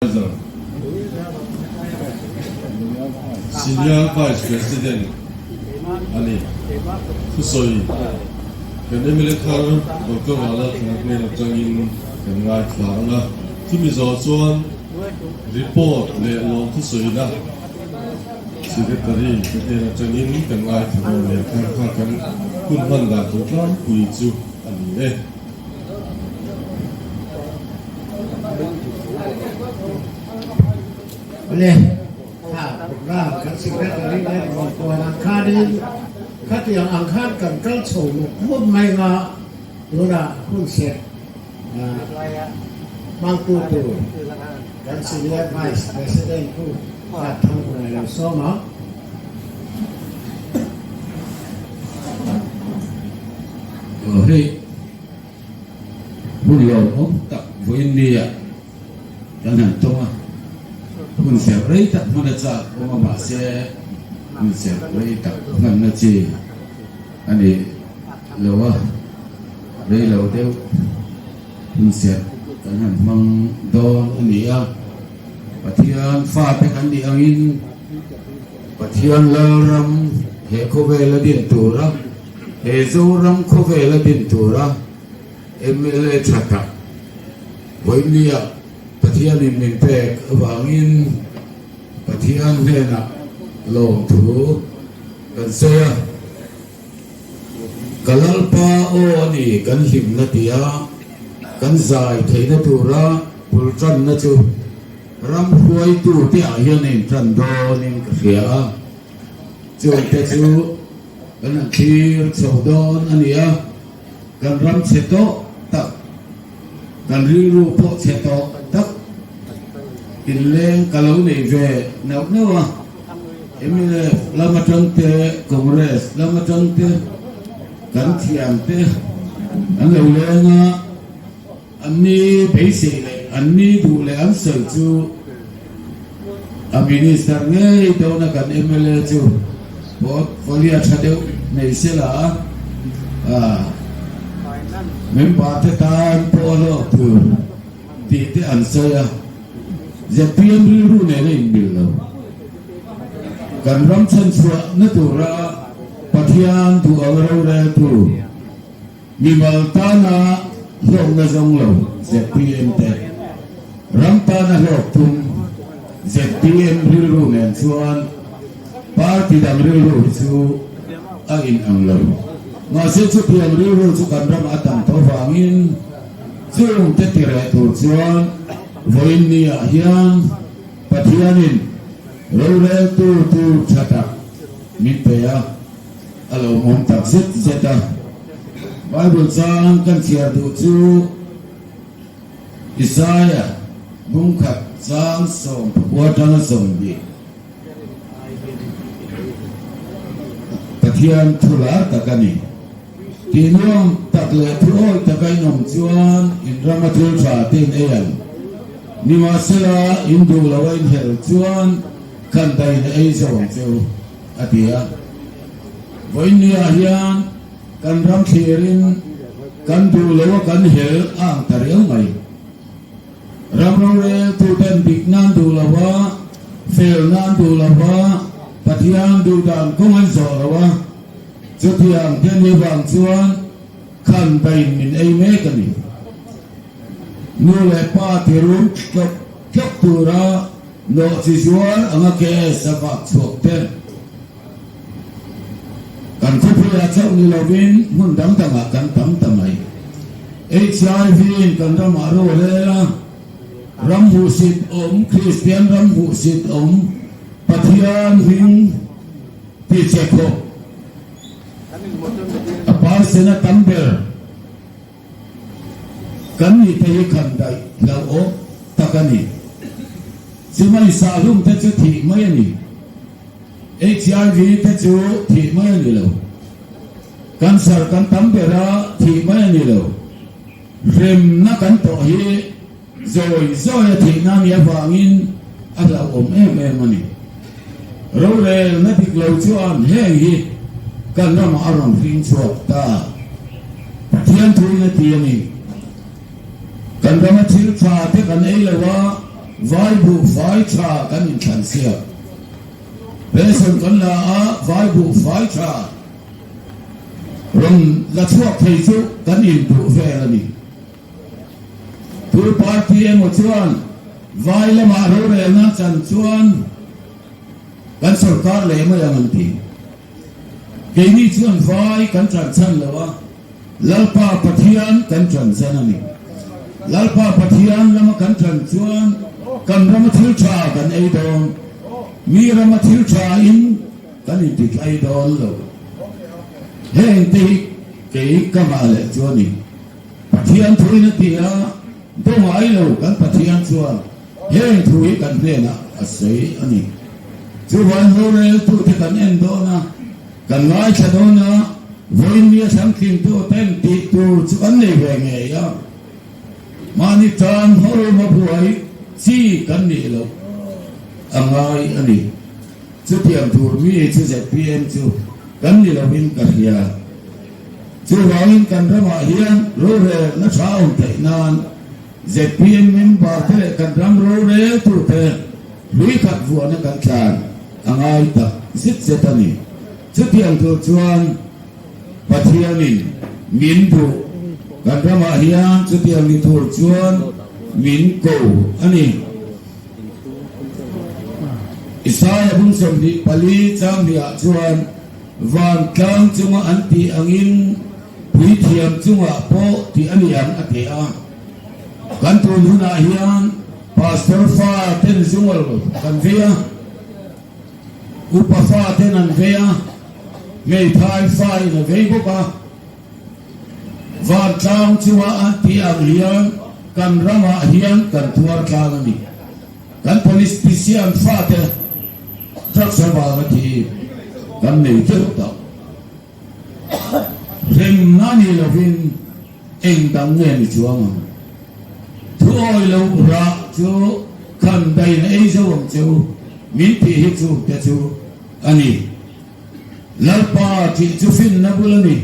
Advisor, Senior Vice President a ni. Thusawi kan mla thar Doctor Vanlalthanga hnen atangin kan ngaithla ang a, chumi zawh chuan report leh lawm thusawina Secretary te hnen atangin kan ngaithla dawn leh thar kha kan hun hman dan tur tlangpui chu a ni e. Awle, kha program kan secretary nen rawn kual ang khanin khatiang ang khan kan kal chho mawp mawp mai nga tunah hun serh hmangtu tur kan senior vice president pu Khat Thanghuai lo sawm ang. Aw hei hun lawmawm tak vawiin nia kan han tawng a, hun serh rei tak hman a chak awm a mahse hun serh rei tak hmanna chi a ni lo a, rei lo deuh hun serh kan han hmang dawn a ni a, Pathian fate kan nih angin Pathian Lalram he khawvela din tura he Zoram khawvela din tura mla tha tak vawinia Pathianin min pek avangin Pathian hnenah lawmthu kan sawi a. Ka Lalpa aw a ni kan hlimna tia kan zai theihna tura bul tanna chu ram hruaitu te ah hian a intan dawnin ka hria a, chungte chu kan han thlir chho dawn a ni a, kan ram chhe tawh tak, kan rilru pawh chhe tawh tak inleng ka lo nei ve neuh neuh a. Mnf lam atang te, Congress lam atang te, kan thiam te an lo leng a, an ni beisei leh an ni duh leh an sawi chu a Minister ngei dawna kan mla chu portfolio tha deuh nei se la a, member te tan pawh a hlawk tur tih te an sawi a. ZPM rilru nen a inmil lo. Kan ram chhanchhuahna tura Pathian duh ang roreltu mimal tana hlawkna zawng lo ZPM te ram tana hlawk tum ZPM rilru nen chuan party dang rilru hi chu a inang lo. Mahse chutiang rilru chu kan ramah a tam tawh vangin Chungte tireh tur chuan vawiin niah hian Pathianin roreltu tur tha tak min pe a, a lawmawm tak zet zet a. Bible chang kan chhiar duh chu Isaiah bungkhat chang 14 atanga 20. Pathian thu lar tak a ni. Tih nuam tak leh thu awih taka in awm chuan in rama thil tha te in ei ang. Nimahsela, in duh lo a in hel chuan khan dahin a ei zo ang che u, a ti a. Vawiinniah hian kan ram thlirin kan duh lo a kan hel a ang ta riau mai. Ram roreltuten dik nan duh lo a, fel nan duh lo a, Pathian duh dan kawng an zawh lo a, Chutiang te ni vang chuan khan dain min ei mek a ni. Nu leh pa ti rum tlawk tlawk tura nawh chi zuar anga KS a vak chhuak te kan khawpuiah chauh ni lovin hmun dang dangah kan tam ta mai. HIV in kan ramah ro rel a, ram hmuhsit awm, Kristian ram hmuhsit awm, Pathian hming, Ti che khawp a parsen a tam ber kan nih te hi khan daih hlauhawm tak a ni. Chimai sahlum te chu thih mai a ni. HIV te chu thih mai a ni lo. Cancer kan tam ber a thih mai a ni lo. Hremna kan tawh hi Zawi zawi a theihna nih avangin a hlauhawm em em a ni. Rorelna dik lo chuan heng hi kan ramah a rawn hring chhuak ta. Pathian thuin a ti a ni. Kan rama thil tha te kan ei lo a. Vai buhfai tha kan inthlan siak. Pension kan la a, vai buhfai tha rawn la chhuak thei chu kan induh vel a ni. Tu party emaw chuan vai lamah rorelna chan chuan kan sorkar leh mai ang an ti. Keini chuan vai kan ṭanchhan lo a, Lalpa Pathian kan ṭanchhan a ni. Lalpa Pathian lama kan ṭan chuan kan rama thil ṭha kan ei dawn, mi rama thil ṭhain kan intitlai dawn lo. Heng te hi kei ka nghah leh chu a ni. Pathian thuin a ti a, do ngai lo kan Pathian chuan heng thu hi kan hnenah a sawi a ni. Chuvang roreltute kan en dawn a, kan ngaithla dawn a, vawiin a thangtlintu ten tih tur chu kan nei ve ngei a, mahni tan hawruma buai chi kan nih loh a ngai a ni. Chutiang tur mi chu zpm chu kan ni loin ka hria. Chuvangin kan ramah hian rorelna tha awm theih nan zpm member te leh kan ram roreltute hlui khat vuahna kan tlan a ngai tak zet zet a ni. Chutiang tur chuan Pathianin min duh kan ramah hian chutiang ni tur chuan min ko a ni. Isaiah bung 24 chang hniah chuan Vantlang chunga an tih angin puithiam chungah pawh tih a ni ang a ti a. Kan tun hunah hian Pastor fa ten zungal kan vei a, Upa fa ten an vei a, hmeithai fa in a vei bawk a. Vantlang chunga an tih ang hian kan ramah hian kan tuar tlang a ni. Kan politician fate drugs avanga thi kan nei deuh tak. Hremna ni lovin eng dang nge ni chuang ang. Thu awi lo rah chu khan dain ei zo ang che u min tih hi chu te chu a ni. Lalpa tih chu finna bul a ni.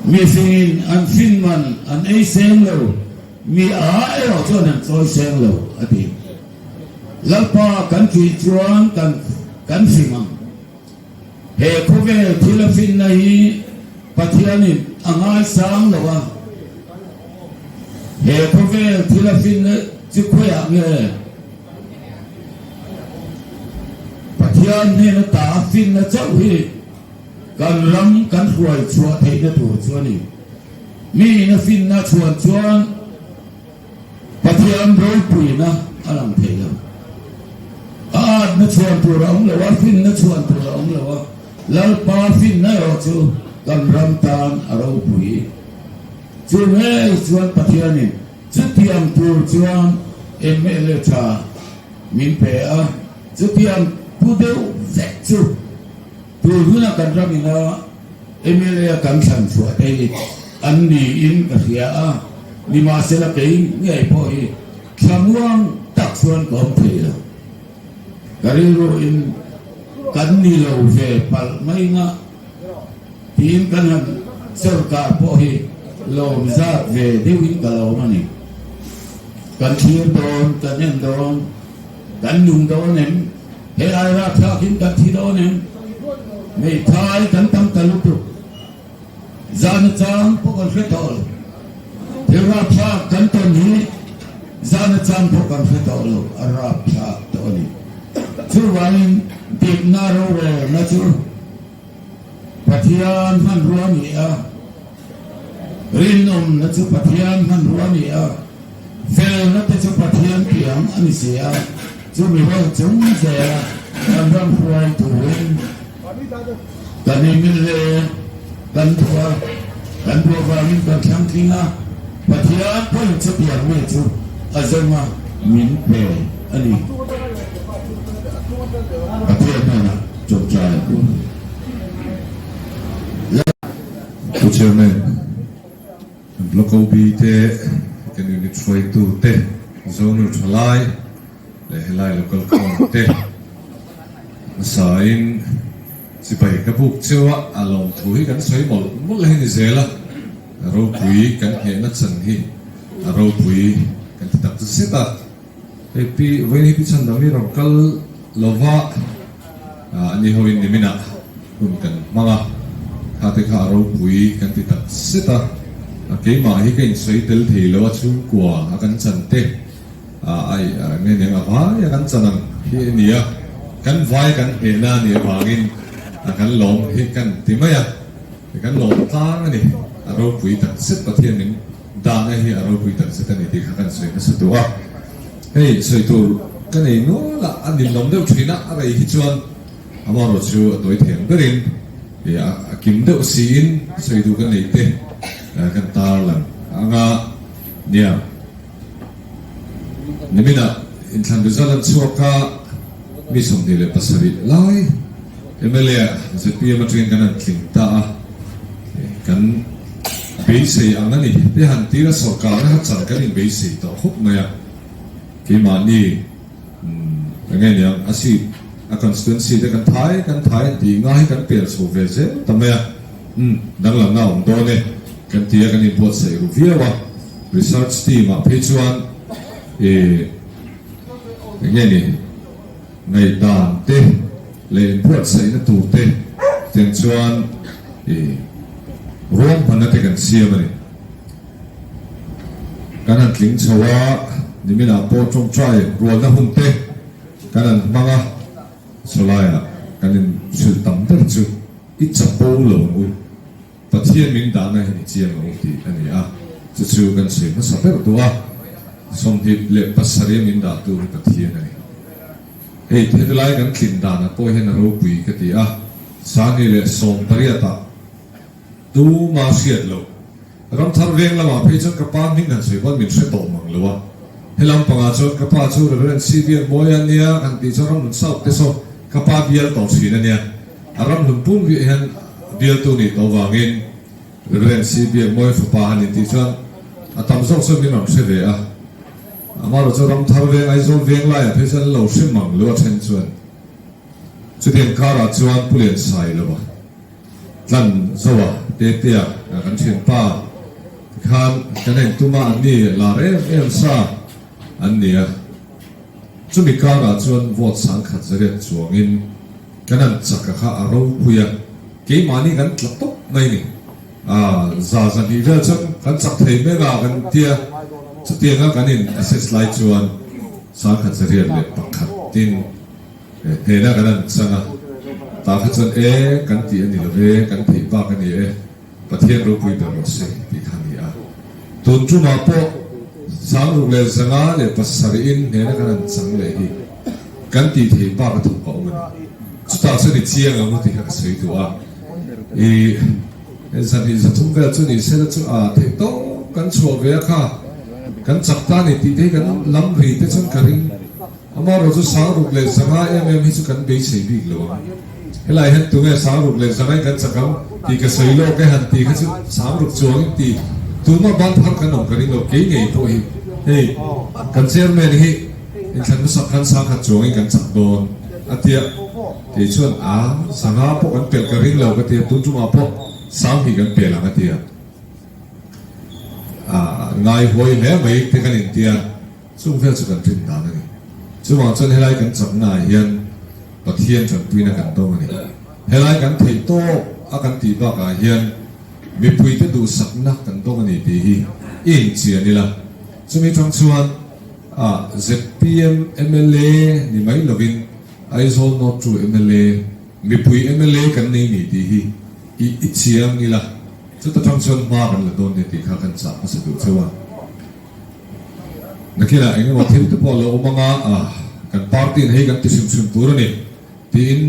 Mifingin an fin man an ei seng lo. Mi a erawh chuan an chawi seng lo, a ti. Lalpa kan tih chuan kan kan fing ang. He khawvel thil a finna hi Pathianin a ngaisang lo a. He khawvel thil a finna chu khawiah nge Pathian hnena ta a finna chauh hi kan ram kan hruai chhuah theihna tur chu a ni. Mi in a finna chhuan chuan Pathian ropuina a lang thei lo. A atna chhuan tur a awm lo a, finna chhuan tur a awm lo a, Lalpa finna erawh chu kan ram tan a ropui. Chu ngei chuan Pathianin chutiang tur chuan mla tha min pe a, chutiang pu deuh vek chu tur huna kan ram ina mla kan thlan chhuah te hi an niin ka hria a, nimahsela kei ngei pawh hi thlamuang tak chuan ka awm thei lo. Ka rilruin kan ni lo ve palh mai nga tiin kan han sorkar pawh hi lawm zat ve deuhin ka lawm a ni. Kan thlir dawn, kan en dawn, kan nung dawn em? He ai rapthlak in kan thi dawn em? Hmeithai kan tam ta lutuk. Zan a chang pawh kan hre tawh lo. Thil rapthlak kan tawn hi zan a chang pawh kan hre tawh lo. A rapthlak tawh a ni. Chuvangin dikna rorelna chu Pathian hmanrua a ni a. Rinawmna chu Pathian hmanrua a ni a, felna te chu Pathian piang a ni si a, chumi ho chung zela kan ram hruai turin kan inmil hle, kan duh a, kan duh avangin kan thlang tling a, Pathian pawhin chutiang mi chu a zawng a, min pe a ni. Pathian hnenah chawngchai u. Pu Chairman, kan Block OB te, kan Unit hruaitu te, Zonal thalai leh helai Local Count te hmasain chibai ka buk cheu a, a lawmthu hi kan sawi mawlh mawlh hi ni zel a, ropui kan nghehna chan hi a ropui kan ti tak zet a. Hei pi vawiin hi pi chhan dang hi rawn kal lova ani hoin niminah hun kan hmang a, kha te kha a ropui kan ti tak zet a, keimah hi ka insawi tel thei lo a chhungkua a kan chan te ai nge niang a vai a kan chan ang hi a ni a, kan vai kan hnehna a nih avangin a kan lawm hi kan ti mai a, kan lawm tlang a ni, a ropui tak zet Pathian min Dahna hi a ropui tak zet a ni tih kha kan sawi hmasa duh a. Hei sawi tur ka nei nual a, a ninawm deuh thin a, a rei hi chuan amaherawh chu a tawi thei ang berin ih a kim deuh siin sawi duh ka nei te kan tar lang ang a nia. Niminah inthlan result an chhuak a, mi 27 lai mla ah zpm atangin kan han tling ta a, kan beisei ang a ni. Te han tira sawrkarna kha chan kan inbeisei tawh khawp mai a, keimahni eng nge niang a seat a constituency te kan thai kan thai an tih nga hi kan pel chho ve zel ta mai a, umm danglamna a awm dawn e kan ti a kan inbuatsaih ru viau a, research team ah phei chuan ih eng nge ni. Ngaihdan te leh inbuatsaihna tur te tiang chuan i ruahmanna te kan siam a ni. Kan han tling chho a, niminah pawh tawngtai rualna hun te kan han hmang a, chawlaiah kan inhrilh tam ber chu i chapo lo ang u. Pathian min dahna hi ni chiang lo tih a ni a, chu chu kan sawi hmasa ber duh a, 27 a min dah tu hi Pathian a ni. Hei heti lai kan tlin danah pawh hian a ropui ka ti a, Sani leh 18 ah tuma hriat loh Ramthar veng lamah phei chuan ka pa hming han sawi pawn min hre tawh mang lo a, helam pangah chuan ka pa chu Reverend C Biakmawia a nia han tih chuan Ramhlun South te saw ka pa bial tawh thin a nia. A ram hlum pum viah hian bialtu nih tawh vangin Reverend C. Biakmawia fapa han intih chuan a tam zawk chuan min rawn hre ve a. Amaherawh chu ram thar veng Aizawl veng laiah phei chuan an lo hre mang lo a then chuan chutiang karah chuan Pu Liansailova tlan zoa Tetea kan thianpa tikhan kan en tuma an ni lar em em sa an ni a. Chumi karah chuan vote sangkhat zariat chuangin Kan an chak a kha a ropui a, keimahni kan tla tawp mai ni. A za zahnih vel chuan kan chak thei mek a kan tia, chutianga kan in assess lai chuan 1101 tin hnena kan an chang a, tah kha chuan e kan tih a ni lo ve, kan theih bak a ni e, Pathian ropui ber rawh se tih kha a ni a. Tun tumah pawh 6507 in hnena kan an chang leh hi kan tih theih bak a thawk a awm a ni. Chutah chuan i chiang ang u tih kha ka sawi duh a. I 203 vel chu ni sela chu a theih tawp kan chhuah ve a kha kan chak ta a ni tih te hi kan lam ri te chuan ka ring. Amaherawh chu 6500 em em hi chu kan beisei bik lo ang. Helai hian tunge 6500 in kan chak ang tih ka sawi lawk e han tih kha chu 60 chuang in ti tuma ban phar kan awm ka ring lo kei ngei pawh hi. Hei kan chairman hi inthlan hmasak khan 10,000 chuang in kan chak dawn a tia kei chuan a 500 pawh kan pelh ka ring lo ka tia tun tumah pawh 2000 kan pel ang a tia. A ngaihawi hle mai te kan intia. Chung vel chu kan rin dan a ni. Chuvang chuan helai kan chakna ah hian Pathian tanpuina kan dawng a ni. Helai kan theih tawk a kan tih bakah hian mipuite duhsakna kan dawng a ni tih hi i inchian ila. Chumi tang chuan ah zpm mla ni mai lovin Aizawl North 2 mla, mipui mla kan nei ni tih hi i i chiang ila. Chuta tang chuan hma kan la dawn ni tih kha kan chah hmasa duh cheu a. Nakinah eng emaw thil te pawh a lo awm anga kan party in hei kan ti hrim hrim tur a ni tiin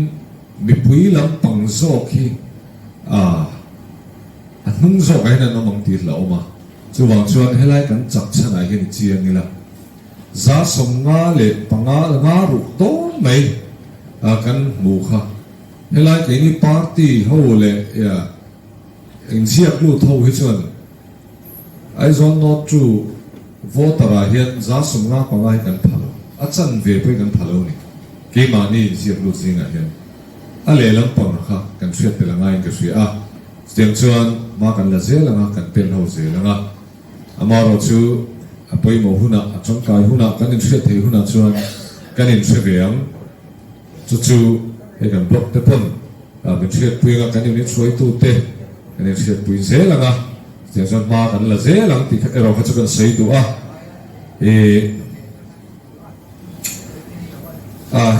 mipui lampang zawk hi a hnung zawkah hian an awm ang tih hlauh a awm a. Chuvang chuan helai kan chak chhanah hian i chiang ila 55 nga ruk dawn mai kan hmu kha. Helai keini party ho leh engziak lut ho hi chuan Aizawl North chu voter ah hian 55 hi kan pha lo, a chanve pawh hi kan pha lo a ni. Keimahni inziak lut zingah hian a lehlam pang kha kan hriat tel angaiin ka hria a, chutiang chuan hma kan la zel ang a, kan pen ho zel ang a. Amaherawhchu. A pawimawh hunah, a tangkai hunah, kan inhriat theih hunah chuan kan inhre ve ang. Chu chu hei kan block te pawn min hriatpui anga kan unit hruaitute kan inhriatpui zel ang a, chutiang chuan hma kan la zel ang tih erawh kha chu kan sawi duh a. Ih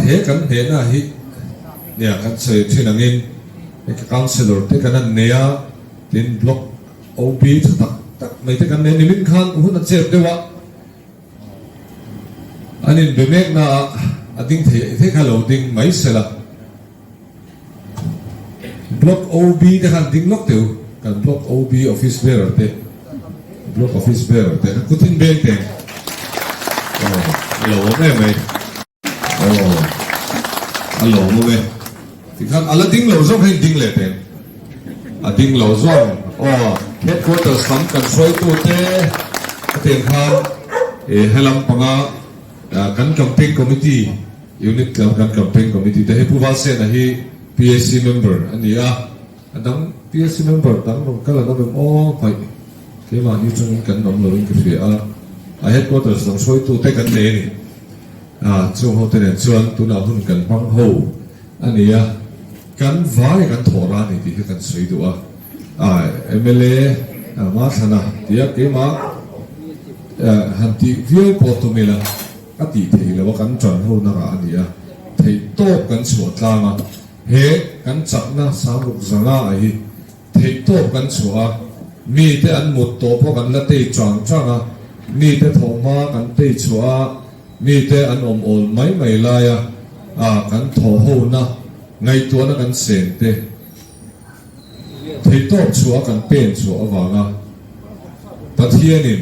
he kan hnehna hi nia kan sawi thin angin hei ka councillor te kan han nei a, tin block OB tha tak tak mai te kan nei a, nimin khan hun a chep deuh a. An inbe mekna ah a ding thei thei kha lo ding mai sela. Block OB te khan ding lawk teh u, kan Block OB office bearer te, Block office bearer te kha kuthin beng teng. Aw, a lo awm em mai. Aw, a lawm awm e. Tikhan a la ding lo zawng kha in ding leh teng. A ding lo zawng. Aw, headquarters lam kan hruaitute a tiang khan e helam panga kan campaign committee unit lam kan campaign committee te hei Pu Valsena hi PAC member a ni a. A dang PAC member dang rawn kal an awm em aw hmaih keimahni atangin kan awm loin ka hria a. A headquarters lam hruaitute kan nei a ni. A, chung hote nen chuan tunah hun kan hmang ho a ni a, kan vai kan thawh ra a ni tih hi kan sawi duh a. A, mla Mathlana tia keimah han tih viau pawh tum ila a tih theih loh a, kan tan ho na rah a ni a, theih tawp kan chhuah tlang a, he kan chakna sangruk zanga ah hi Theih tawp kan chhuah a, mite an mut tawh pawh kan la tei chang chang a, mite thawhhma kan tei chhuah a, mite an awm awl mai mai laia a kan thawh hona ngaihtuahna kan sen te theih tawp chhuah a kan pen chhuah avanga Pathianin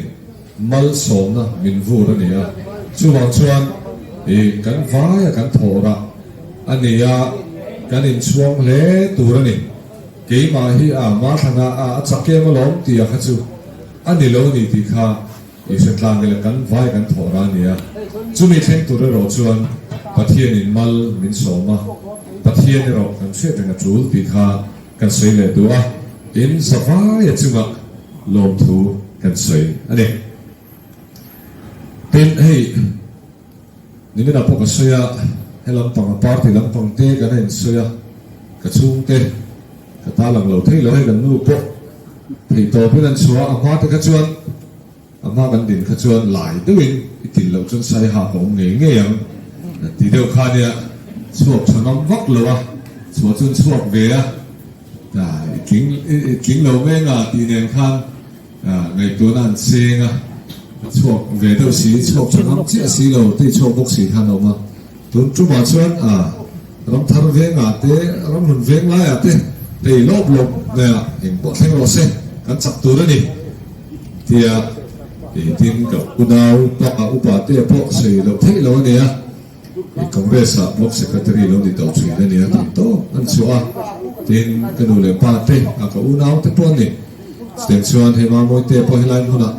malsawmna min vur a ni a, chuvang chuan i kan vaia kan thawh rah a ni a, kan inchhuang hle tur a ni. Keimah hi a Mathana a a chak em alawm tih a kha chu a ni lo ni tih kha i hre tlang ila kan vai kan thawh ra nia. Chumi thleng tur erawh chuan Pathianin mal min sawm a, Pathian erawh kan hriat reng a tul tih kha kan sawi leh duh a, in zavaia chungah lawmthu kan sawi a ni. Tin, hei. Niminah pawh ka sawi a, he lampang a party lampang te kan a insawi a, ka chhungte ka ta lang lo thei lo hei kan nu pawh theih tawpin an chhuah a, a hma te kha chuan a hma kan din kha chuan lai deuhin i tin loh chuan sai hak a awm ngei ngei ang ti deuh kha nia chhuak tha ngam vak lo a, chhuah chuan chhuak ve a, i tling i tling lo meng a tih nen khan. Ngaihtuahna an cheng a, a chhuak ve deuh si, chhuak tha ngam chiah si lo, tei chhuak bawk si khan a awm a. Tun tumah chuan ramthar vengah te, ramhlun veng laiah te tei lawp lawp hmaiah eng pawh thleng rawh se, kan chak tur a ni tia tin ka unau pa upa te pawh sawi loh theih lo a ni a. Congress ah Block Secretary lo ni tawh thin a ni a tih tawp an chhuah a, tin ka nu leh pa te a ka unau te pawh an ni. Chutiang chuan hei Mamawii te pawh helai hmunah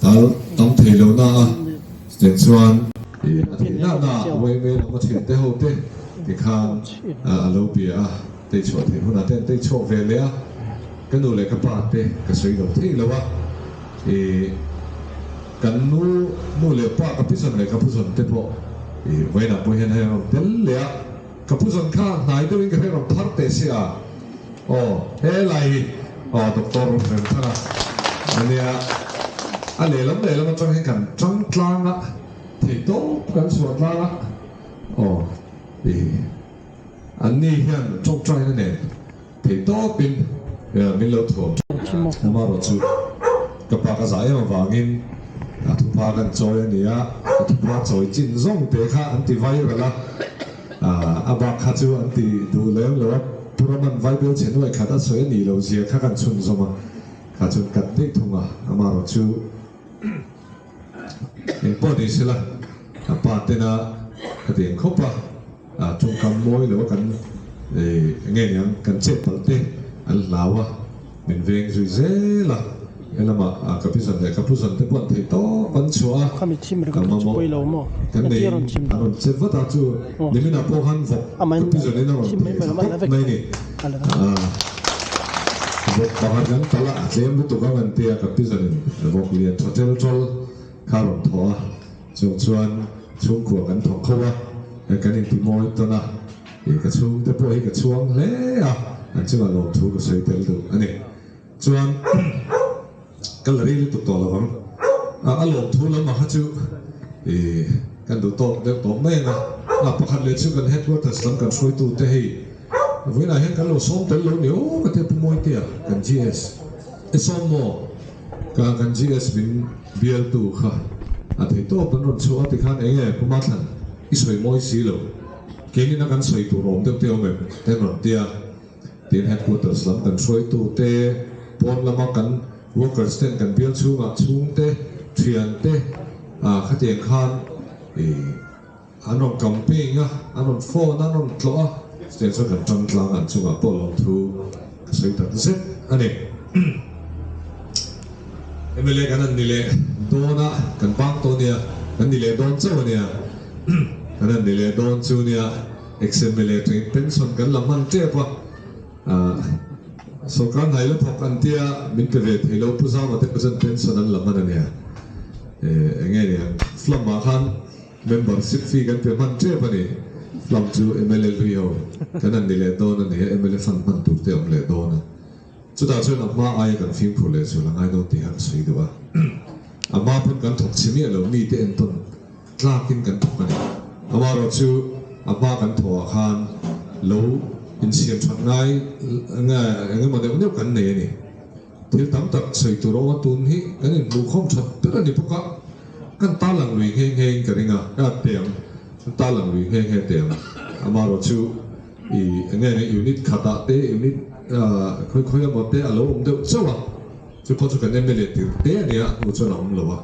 tal tam thei lo na a, chutiang chuan a theih na na a uaime lam a thian te ho te tikhan a lo bia a, tei chhuah theih hunah te an tei chhuak ve leh a, ka nu leh ka pa te ka sawi lo thei lo a, ih. Kan nu nu leh pa ka pu zawn leh ka pu zawn te pawh i vawiinah pawh hian hei an rawn tel leh a, ka pu zawn kha hnai deuhin ka hre rawn phar teh si a, aw helai hi aw Doctor Remthanga a nia, a lehlam lehlam atang hian kan tang tlang a, theihtawp kan chhuah tlang a, aw i anni hian tawngtaina nen. Theih tawpin min lo thuam thin. Amaherawh chu ka pa ka zah em avangin a thupha kan chawi a ni a, ka thupha chawi chin zawng te kha an ti viral a, a bak kha chu an ti duh lem lo a, Pu Raman Vaibel chhe nuai khat a sawi a nih loh zia kha kan chhunzawm a, kha chuan kat daih thung a, amaherawh chu Engpawh ni sela, a pa tena ka ti ang khawp a, tawngkam mawi lo a kan eng nge niang kan chet palh te an hlau a, min veng zui zel a, helamah ka pi zan leh ka pu zan te pawh an theih tawp an chhuah a, ka mamawh kan neiin an rawn chet vat a, chu niminah pawh khan vawk ka pi zanin a rawn theh thla tawp mai a ni. Vawk pakhat kan talh a, a tlem lutuk ang an ti a, ka pi zanin vawk lian tha tel tawl. kha a rawn thawh a, chung chuan chhungkua kan thawk kho a, kan inti mawi tawn a, ih ka chhungte pawh hi ka chhuang hle a, an chungah lawmthu ka sawi tel duh a ni. Chuan ka la rei lutuk tawh lo ang, a lawmthu lam ang kha chu ih kan duh tawk deuh tawh mai ang a, a pakhat leh chu kan headquarters lam kan hruaitute hei vawiinah hian kan lo sawm tel lo ni aw ka tia Pu Mawitea kan GS i sawm maw? Ka kan GS min bialtu kha a thei tawp an rawn chhuah a tikhan eng nge Pu Mathlan i sawi mawi si lo keinin a kan sawi tur awm deuh te awm em te an rawn tia tin headquarters lam kan hruaitu te pawn lama kan workers ten kan bial chhungah chhungte thiante ah khatiang khan ih An rawn campaign a, an rawn phone a, an rawn tlawh a, chutiang chuan kan ṭang tlang an chungah pawh lawmthu ka sawi tak zet a ni. Mla kan han ni leh dawn a, kan bang tawh nia, kan ni leh dawn chauh a nia, kan han ni leh dawn chu nia, ex-mla tangin pension kan la hman tep a, sawrkar hnai la thawk an tia min pe ve thei lo, Pu Zama te pawh chuan pension an la hman a nia, eng nge niang, slum ah khan. Membership fee kan pe hman tep a ni. Flam chu mla hlui ho kan han ni leh dawn a ni a, mla fund hman tur te a awm leh dawn a. Chutah chuan a hma aia kan fimkhur leh chuan a ngai dawn tih kha ka sawi duh a. A hma pawn kan thawk chhe miah lo, mite entawn tlakin kan thawk a ni. Amaherawhchu a hma kan thawhah khan lo insiam that ngai eng emaw neuh neuh kan nei a ni. Thil tam tak sawi tur a awm a, tun hi kan inhmuhkhawm that ber a ni bawk a, kan tarlang lui nghe nghe in ka ring a, ka teh ang, kan tarlang lui nghe nghe teh ang. Amaherawhchu i eng nge unit khatah te unit khawi khawi emaw te a lo awm deuh chauh a, chu pawh chu kan mla tir te a nia, a hnu chuan a awm lo a.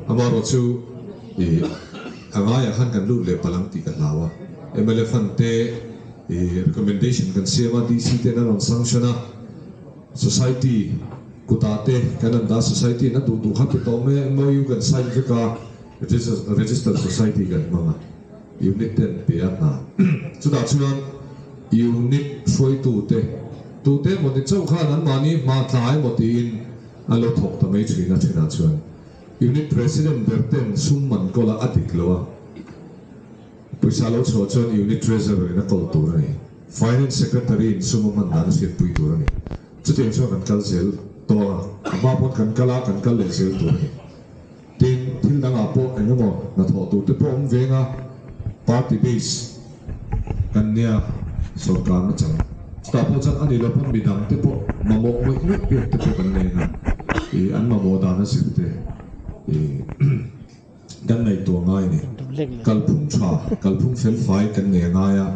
Amaherawhchu i a ngaiah khan kan lut leh palh ang tih ka hlau a, mla fund te i recommendation kan siam a, DC ten an rawn sanction a. Society kutah te kan an dah society in a duh duh kha ti tawh mai a, MOU kan sign vek a, register society kan hmang a, unit te an pe a hna. Chutah chuan unit hruaitu te tute emaw ni chauh khan anmahni hma tlai emaw tiin an lo thawk ta mai thin a, thinah chuan unit president ber ten sum man kawl a a dik lo a. Pawisa lo chhuah chuan Unit Treasurer in a kawl tur a ni. Finance Secretary in sum a hman dan a hriatpui tur a ni. Chutiang chuan kan kal zel tawh a, a hma pawn kan kal a, kan kal leh zel tur a ni. Tin, thil dangah pawh eng emaw hnathawh tur te pawh awm veng a, party base kan nia sawrkar na chang. Chutah pawh chuan a ni lo pawn midang te pawh mamawh ngawih ngawih pek te pawh kan nei ang a, ih an mamawh dan a zir te ih. Kan ngaihtuah ngai a ni. Kalphung tha, kalphung fel fai kan nei a ngai a.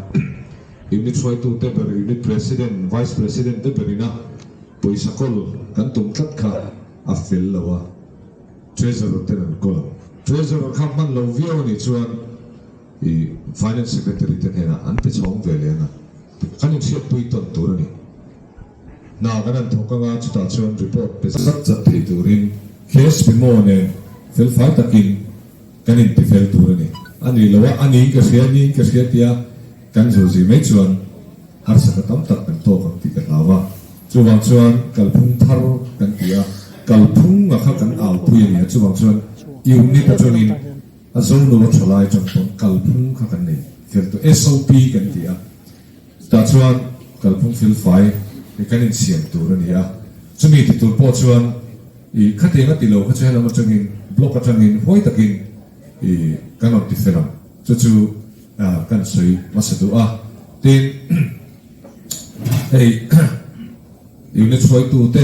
Unit hruaitute ber, Unit President, Vice President te berina pawisa kawl kan tum tlat kha a fel lo a, Treasurer ten an kawl ang. Treasurer kha hman lo viau a nih chuan i Finance Secretary te hnenah an pe chhawng ve leh ang a, kan inhriatpui tawn tur a ni. Hna kan han thawk anga chutah chuan report pe zat zat thei turin case memo nen felfai takin kan inti fel tur a ni. A nih loh a, a niin ka hria, niin ka hria tia kan zurzi mai chuan harsatna tam tak kan tawk ang tih ka hlau a. Chuvang chuan kalphung thar kan ti a, kalphung a kha kan aupui a ni a, chuvang chuan unit atangin a zo lo a tha lai atang pawn kalphung kha kan nei fel tawh, SOP kan ti a. Chutah chuan kalphung felfai hi kan insiam tur a ni a, chumi ti tur pawh chuan ih khatiang a ti lo kha chu helam atangin block atangin huai takin ih kan rawn ti fel ang. Chu chu kan sawi hmasa duh a, tin hei unit hruaitute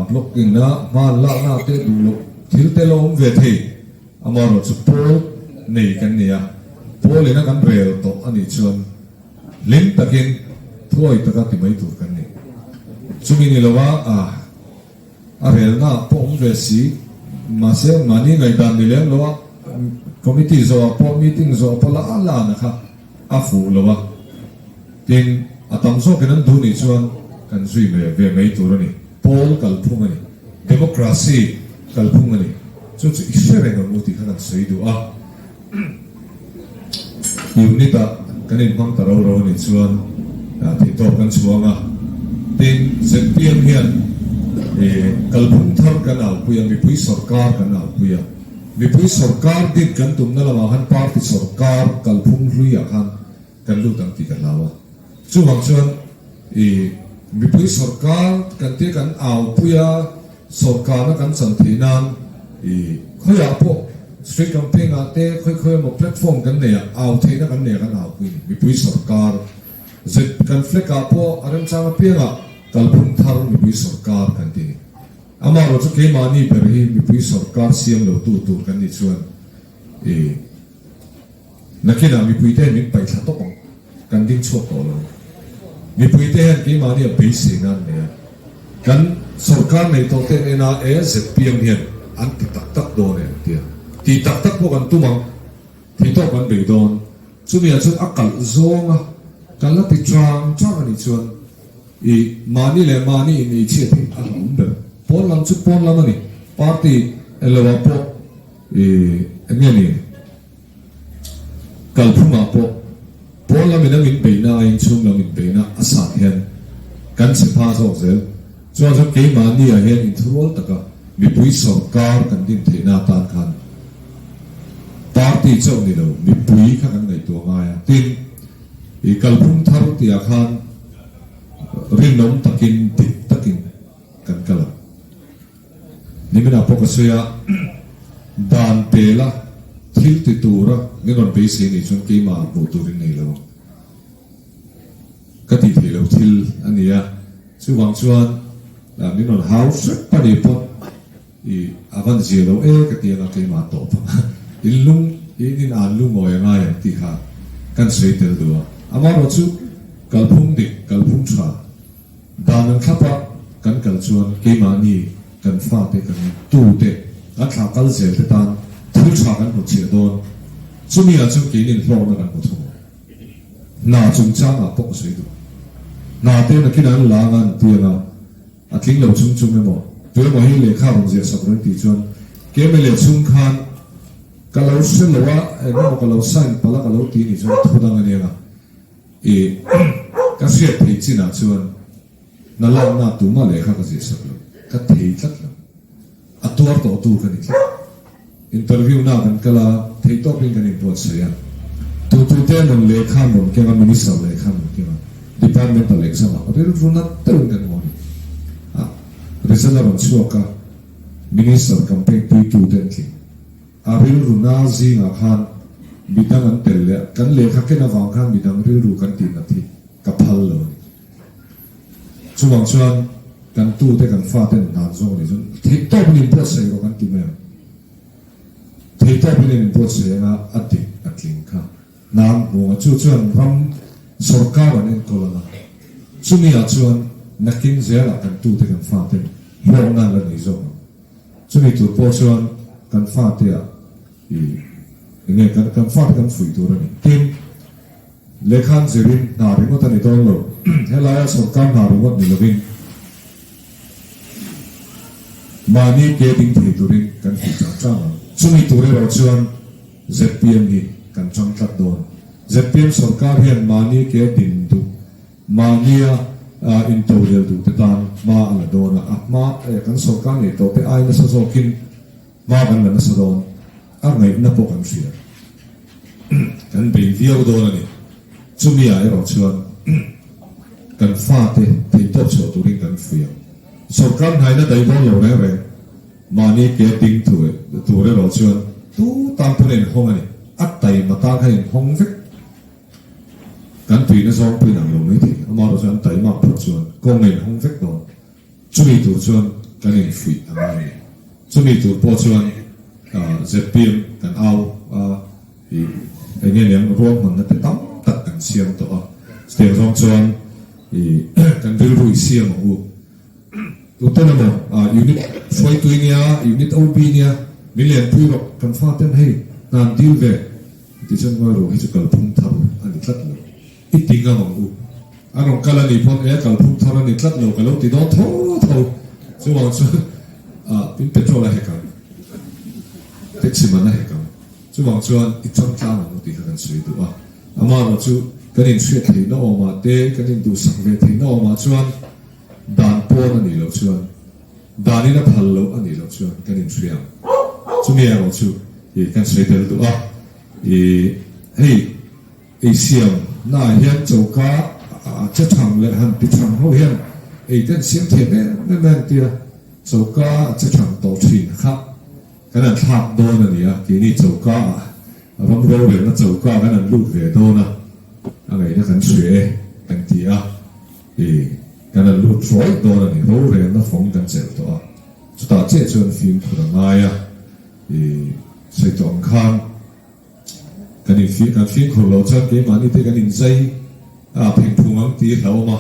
block in a hma an lakna te duh loh thil te lo awm ve thei amaherawhchu pawl nei kan ni a, pawl ina kan rel tawh a nih chuan Hlim takin thuawi taka ti mai tur kan ni. Chumi ni lova a relna ah pawh awm ve si, mahse mahni ngaihdan ni lem lo a, committee zawhah pawh meeting zawh pawh la a la na kha a fuh lo a, tin a tam zawkin an duh nih chuan kan zui ve mai tur a ni. Pawl kalphung a ni. Democracy kalphung a ni. Chu chu i hre reng ang u tih kha kan sawi duh a. Unit ah kan inhmang ta ro ro a nih chuan theihtawp kan chhuang a, tin zpm hian kalphung thar kan aupui a, mipui sawrkar kan aupui a. Mipui sorkar din kan tumna lamah khan party sorkar kalphung hluiah khan kan lut ang tih ka hlau a. Chuvang chuan i mipui sorkar kan tia kan aupui a, sorkarna kan chan theih nan i khawiah pawh street campaign ah te khawi khawi emaw platform kan nei ah au theihna kan nei a kan aupui a ni. Mipui sorkar zet kan flag ah pawh a remchang apiangah kalphung thar mipui sorkar kan ti a ni. Amaherawh chu keimahni ber hi mipui sorkar siam lo tu tur kan nih chuan i Nakinah mipuite hian min paihthla tawp ang, kan ding chhuak tawh lo. Mipuite hian keimahni a beisei nan nei a, kan sorkar nei tawh te en a e zpm hian an ti tak tak dawn e an ti a, ti tak tak pawh kan tum ang, thei tawk kan bei dawn. Chumi ah chuan a kalh zawng a, kan la ti chang chang a nih chuan i mahni leh mahni in eichhiat hi a hlauhawm ber. Pawn lam chu pawn lam a ni, party elo ah pawh i eng nge ni? Kalphungah pawh pawn lam ina min beihna aiin chhung lam inbeihna a san hian kan chhe pha zawk zel. Chuan chuan keimahni-ah hian inthurual taka mipui sawrkar kan din theihna atan khan party chauh ni lo mipui kha kan ngaihtuah ngai a. Tin, i kalphung thar tihah khan rinawm takin dik takin kan kal ang. Niminah pawh ka sawi a, dan pela thil ti tura min rawn beisei nih chuan keimah hmuh turin nei lo ang. Ka tih theih loh thil a ni a, chuvang chuan min rawn hau hrep a nih pawh i a van zia lo e ka ti anga keimah tawp ang a, in lung in in an lungawi a ngai ang tih kha kan sawi tel duh a. Amaherawhchu kalphung dik, kalphung tha. Dan an thlap a, kan kal chuan keimahni, kan fate, kan tute, kan thlah kal zel te tan thil tha kan hmu chiah dawn. Chumi ah chuan keinin hlawkna kan hmu thung. Hna chungchangah pawh ka sawi duh. Hna te nakin an la anga an tiang a, a tling lo chung chung emaw, tu emaw hi lehkha rawn ziah sak reng tih chuan kemele chhung khan ka lo hre lo a, engemaw ka lo sign palh a ka lo ti nih chuan thu dang a nia nga. I ka hriat theih chinah chuan na lakna tumah lehkha ka zir sak lo, ka thei tlat lo. A tuar tawh tu ka ni tlat. Interview na kan kal a, theih tawpin kan inbuatsaih a. Tu tu te rawn lehkha an rawn keng a, minister lehkha an rawn keng a, departmental exam ah rilru nat deuhin kan haw a ni. A result a rawn chhuak a, minister campaign puitu te an tling. A rilru na zingah khan midang an tel leh a, kan lehkha ken avang khan midang rilru kan tih nat hi ka phal lo a ni. Chuvang chuan kan tute kan faten hnan zawk a nih chuan theihtawpin inbuatsaih rawh kan ti mai ang. Theihtawpin an inbuatsaih anga a dik a tling kha hnan hmuh ang a, chu chuan ram sorkar an enkawl ang a, chumi ah chuan nakin zelah kan tute kan faten hlawkna an la nei zawk ang. Chumi tur pawh chuan kan fate ah i enge kan kan fate kan fuih tur a ni. Tin, lehkhan zirin hna ringawt a ni dawn lo. Helaia sawrkar hna ringawt ni lovin mahni ke ding thei turin kan fuih chang chang ang. Chumi tur erawh chuan zpm hi kan chang tlat dawn. Zpm sawrkar hian mahni ke din duh Mahnia intohrial duhte tan hma a la dawn a, a hma kan sawrkar ngei tawh te ai nasa zawkin hma kan la nasa dawn, a ngaihna pawh kan hria. Kan bei viau dawn a ni. Chumi ah erawh chuan kan fate theihtawp chhuah turin kan fuih ang. Sawrkar hnaina dai dawn lo reng reng, mahni ke ding tur erawh chuan tu tan pawn a inhawng a ni. A taima tan khan inhawng vek. Kan tuina zawng pawhin ang lo mai thei. Amaherawh chuan an taimak phawt chuan kawng a inhawng vek dawn. Chumi tur chuan kan infuih a ngai a ni. Chumi tur pawh chuan zpm kan au a, ih eng nge niang ruahmanna te tam tak kan siam tawh a. Chutiang zawng chuan ih kan rilru i siam ang u. Tuten emaw unit hruaitui nia, unit OB nia, min lenpui rawh kan faten hei hna an dil ve. Tichuan ngawi rawh hi chu kalphung thar a ni tlat lo. I ti ngam ang u. A rawn kal a nih pawn e kalphung thar a ni tlat lo ka lo ti dawn tho tho. Chuvang chuan ah in petrol a hek ang. Taxi man a hek ang. Chuvang chuan i chang tlang ang u tih kha kan sawi duh a. Amaherawh chu kan inhriat theihna awmah te, kan induhsak ve theihna awmah chuan dan pawn a nih loh chuan, danin a phal loh a nih loh chuan kan inhria ang. Chumi erawh chu. I kan sawi tel duh a. I hei ei siam na ah hian choka a che thang leh han ti thang ho hian ei te an siam thiam em em a entir a, choka a che thang tawh thin kha kan han thlak dawn a ni a, keini choka ah ram rorelna choka kan han lut ve dawn a, a ngaihna kan hria e kan ti a, i kan han lut hrawih dawn a ni, rorelna fawng kan chelh tawh a, chutah chiah chuan fimkhur a ngai a. I sawi tawh ang khan kan in kan fimkhur loh chuan keimahni te kan inzai a phengphung ang tih a hlauhawm a,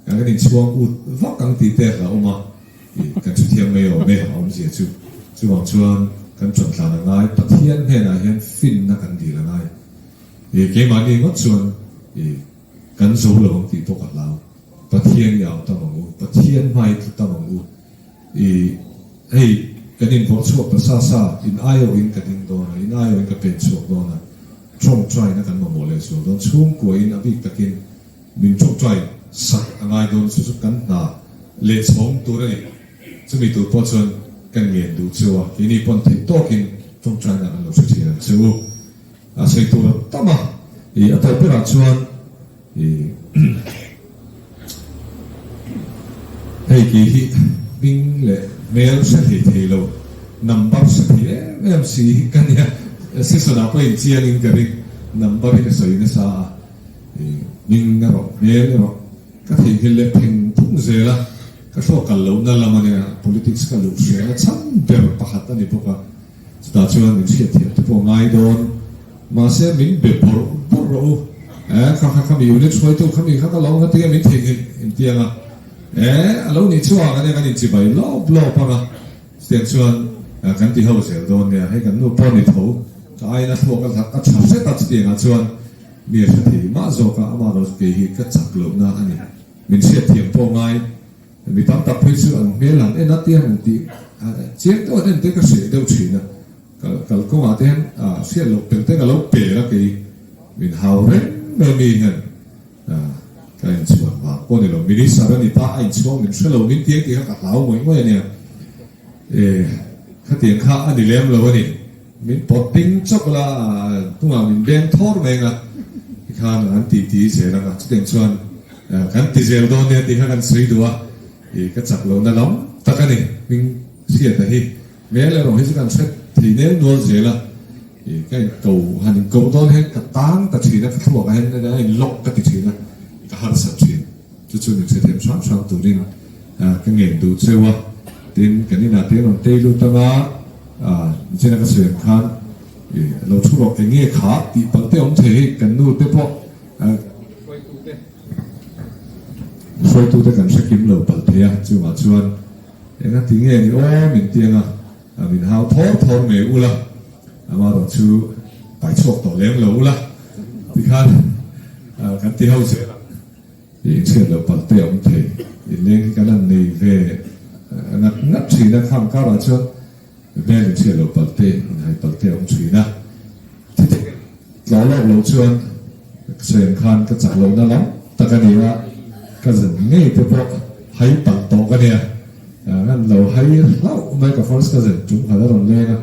kan kan inchhuang ut vak ang tih te a hlauhawm a, i kan chhuthiam mai awm e a awmzia chu. Chuvang chuan kan chawntlan a ngai, Pathian hnenah hian finna kan dil a ngai. I keimahni ngawt chuan i kan zo lo ang tih pawh ka hlau. Pathian i au tam ang u, Pathian hma i tlu tam ang u. I hei kan invawrh chhuak ta sa sa, in aiawh in ka ding dawn a, in aiawh in ka pen chhuak dawn a, tawngtaina kan mamawh leh zual dawn, chhungkua in a bik takin min tawngtai sak a ngai dawn chu chu kan hna leh chhawng tur a ni. Chumi tur pawh chuan kan ngen duh chu a, keini pawn theih tawkin tawngtaina kan lo hre thin ang che u. A sawi tur a tam a, i a tawp berah chuan i hei kei hi hming leh hmel hre thei thei lo, number hre thei em em si hi ka nia, session ah pawh inchiang in ka ring, number hi ka sawi nasa a, i hming erawh hmel erawh ka theihnghilh leh pheng phung zel a, ka hruak kal lohna lam a nia, politics ka luh hriatna chhan ber pakhat a ni bawk a. Chutah chuan min hriatthiam te pawh ngai dawn. Mahse min be bawrh bawrh rawh u. Eh, kha kha khami unit hruaitu khami kha ka lo nga tia min theihnghilh intiang a. Eh, a lo nih chhuak ania kan inchibai lawp lawp ang a. Chutiang chuan kan ti ho zel dawn nia. Hei kan nu pawh ni tho. Ka aiin a thluak a tha hret a chutiangah chuan mi a hre thei mah zawk a, amah erawh chu kei hi ka chak lohna a ni. Min hriatthiam pawh ngai. Mi tam tak phei chu an hmel han en a tiang an tih chiang deuh an en te ka hreh deuh thin a, kal kalkawngah te hian hriat loh pel te ka lo pel a kei min hau reng mai mi hian ka inchhuan vang pawh ni lo, minister a ni ta a inchhuang min hre lo min tiang tih kha ka hlau ngawih ngawih a nia, e khatiang kha a ni lem lo a ni, min pawt ding chawk la hnungah min beng thawr mai ang a tikhan an ti ti zel ang a chutiang chuan. Kan ti zel dawn nia tih kha kan sawi duh a, ih ka chak lohna lam tak a ni. Hming hriata hi hmel erawh hi chu kan hre thei nel nual zel a, ih ka in ko han in koh dawn hian ka tang ta thin a, ka thluak ah hian a in lock ka ti thin a, ka harsat thin. Chu chu min hrethiam hram hram turin ka ngen duh cheu a, tin kan inah te rawn tei lut anga nichina ka sawi ang khan ih lo thu rawh eng nge kha tih palh te awm thei hei kan nu te pawh Hruaitute kan hre kim lo palh thei a, chungah chuan enga ti nge ni aw min tiang a, min hau thawr thawr ngei ula, amaherawh chu pai chhuak tawh lem lo ula tikhan kan ti ho zel ang. I inchhiat loh palh te a awm thei, inleng hi kan han nei ve ngat ngat thin a, khang karah chuan hmel inchhiat loh palh te, inhai palh te a awm thin a. Tlawh lawk loh chuan ka sawi ang khan ka chak lohna lam tak a ni a, ka zan ngei te pawh hai palh tawh ka nia, ngan lo hai hlauh mai ka first cousin tum khat a rawn leng a,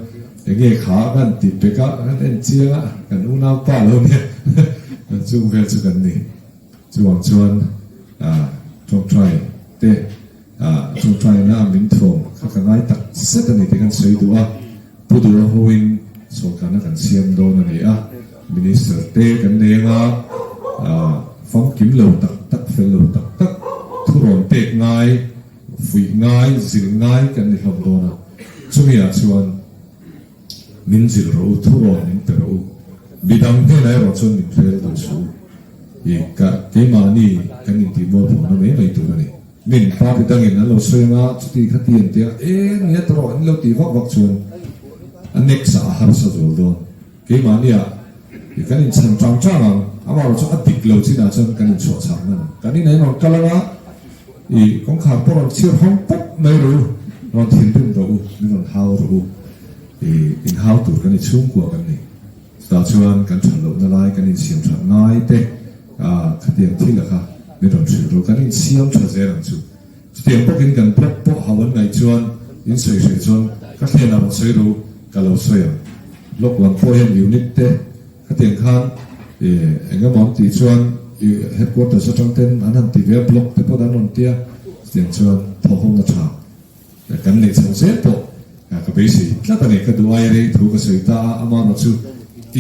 enge kha kan ti pek a, kan en chiang a, kan unaupa lo nia, chung vel chu kan ni. Chuvang chuan tawngtai te tawngtaina min thawm kha ka ngai tak zet a ni tih kan sawi duh a, Pu Duha hoin sawrkarna kan siam dawn a ni a, Minister te kan nei anga famkim lo tak tak, fel lo tak tak, thurawn pek ngai, fuih ngai, zil ngai kan ni hlawm dawn a, chumi ah chuan Min zilh rawh u, thurawn min pe rawh u, midang hnenah erawh chuan min rel duh suh u. I ka keimahni kan intih mualphawhna mai mai tur a ni. Min party dangin an lo sawi anga chuti kha ti an ti a, e nia ta rawh an lo tih vak vak chuan a next ah a harsa zual dawn. Keimahniah i kan inchhan chang chang ang, amaherawh chu a dik lo chinah chuan kan inchhuah chhah hman ang. Kan inah in rawn kal anga i kawngkhar pawh rawn chhir hawng pawp mai rawh u, rawn thinrim rawh u, min rawn hau rawh u. I inhau tur kan i chhungkua kan ni. Chutah chuan kan that lohna lai kan insiam that ngai te khatiang thil a kha min rawn hrilh rawh. Kan insiam tha zel ang chu. Chutiang bawkin kan blog pawh hau an ngaih chuan in sawi hreh chuan ka thlenah rawn sawi rawh u, ka lo sawi ang. Block lam pawh hian unit te khatiang khan eng emaw an tih chuan headquarters atang ten an han ti ve a, block te pawh an rawn tia, chutiang chuan thawhhawmna tha kan neih chho zel pawh ka beisei tlat a ni. Ka duh ai rei thu ka sawi ta a, amaherawh chu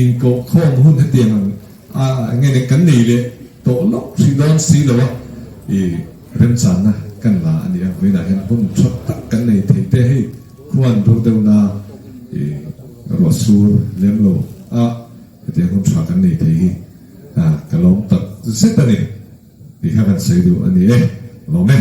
inkohkhawm hun hetiang ang a eng nge kan nei leh tawh lawk hrih dawn si lo a, i remchanna kan la a ni a, vawiinah hian hun tha tak kan nei thei te hei. Khuan dur deuhna i ruah sur lem lo a, hetiang hun tha kan nei thei hi ka lawm tak zet a ni tih kha kan sawi duh a ni e. Lawm e.